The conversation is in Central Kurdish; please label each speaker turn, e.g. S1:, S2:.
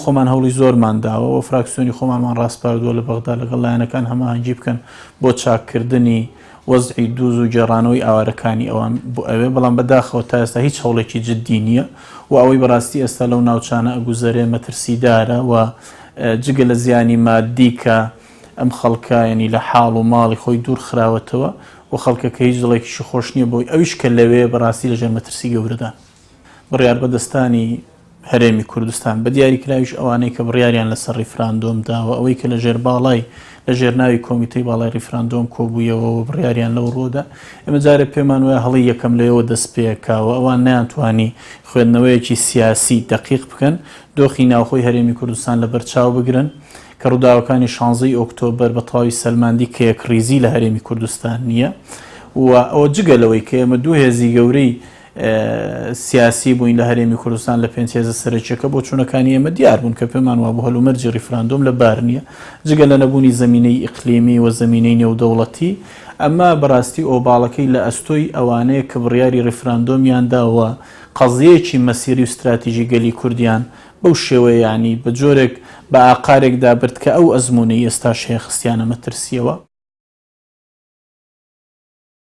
S1: خۆمان هەوڵی زۆرمان داوە و فراکسیۆنی خۆمانمان ڕاسپاردووە لە بەغدا لەگەڵ لایەنەکان هەماهەنگی بکەن بۆ چاککردنی وەزعی دووز و گێڕانەوەی ئاوارەکانی ئەوان بۆ ئەوێ، بەڵام بەداخەوە تا ئێستا هیچ هەوڵێکی جددی نییە و ئەوەی بەڕاستی ئێستا لەو ناوچانە ئەگوزەرێ مەترسیدارە و جگە لە زیانی ماددی کە ئەم خەڵکە یانی لە حاڵ و ماڵی خۆی دوور خراوەتەوە و خەڵکەکە هیچ دڵێکیشی خۆش نییە بۆی ئەویش کە لەوێ بەڕاستی لەژێر مەترسی گەورەدان. بڕیاربەدەستانی هەرێمی کوردستان، بە دیاریکراویش ئەوانەی کە بڕیاریان لەسەر ڕیفراندۆم داوە، ئەوەی کە لە ژێر باڵای لە ژێر ناوی کۆمیتەی باڵای ڕیفراندۆم کۆبوویەوە و بڕیاریان لەو ڕووەدا، ئێمە جارێ پێمان وایە هەڵەی یەکەم لەوێوە دەست پێکا و ئەوان نەیانتوانی خوێندنەوەیەکی سیاسی دەقیق بکەن، دۆخی ناوخۆی هەرێمی کوردستان لەبەر چاو بگرن، کە ڕووداوەکانی شانزەی ئۆکتۆبەر بە تەواوی سەلماندی کە یەکڕیزی لە هەرێمی کوردستان نییە و ئەوە جگە لەوەی کە ئێمە دوو هێزی گەورەی سیاسی بووین لە هەرێمی کوردستان لە پێنج هێزە سەرەکیەکە بۆچوونەکانی ئێمە دیار بوون کە پێمان وابوو هەلومەرجی ڕیفراندۆم لە بار نییە جگە لە نەبوونی زەمینەی ئیقلیمی و زەمینەی نێودەوڵەتی ئەمە بەڕاستی ئۆباڵەکەی لە ئەستۆی ئەوانەیە کە بڕیاری ڕیفراندۆمیان دا و قەزیەیەکی مەسیری و ستراتیژی گەلی کوردیان بەو شێوەیە یانی بە جۆرێک بە ئاقارێکدا برد کە ئەو ئەزموونەی ئێستاش هەیە خستیانە مەترسیەوە.